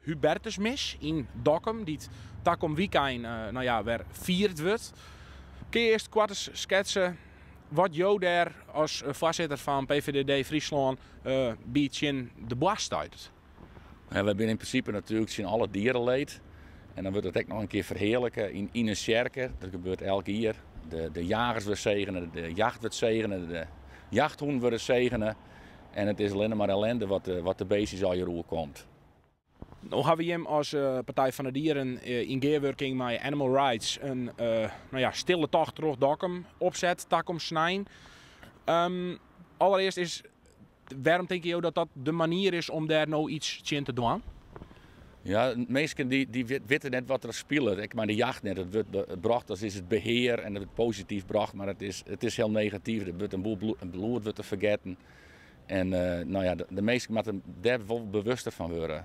Hubertusmis yn Dokkum, dy't takom wykein nou ja, wer fierd wurdt. Kinne je earst koart ris sketse wat jo dêr as foarsitter fan PVDD Fryslân by tsjin de boarst stuitet? Ja, wy binne yn prinsipe natuerlik tsjin alle diereleed. En dan wurdt it ek noch in kear ferhearlike yn in tsjerke. Dat gebeurt elk jier. De jagers wurde segene, de jacht wurdt segene, de jachthûnen wurde segene. En it is allinne mar ellende wat de beestjes allegear oerkomt. No hawwe jim as Partij fan de Dieren yn gearwurking mei Animal Rights in nou ja, stille tocht troch Dokkum opset takom snein. Allereerst is, wêrom tinke jo dat dat de manier is om dêr no iets tsjin te dwaan? Ja, minsken dy witte net wat der spilet. Ek mei de jacht net. It wurdt brocht as is it behear en it wurdt posityf brocht, mar it is hiel negatyf. Der wurdt in boel bloed wurdt der fergetten. En nou ja, de minsken moatte dêr wol bewuster fan wurde.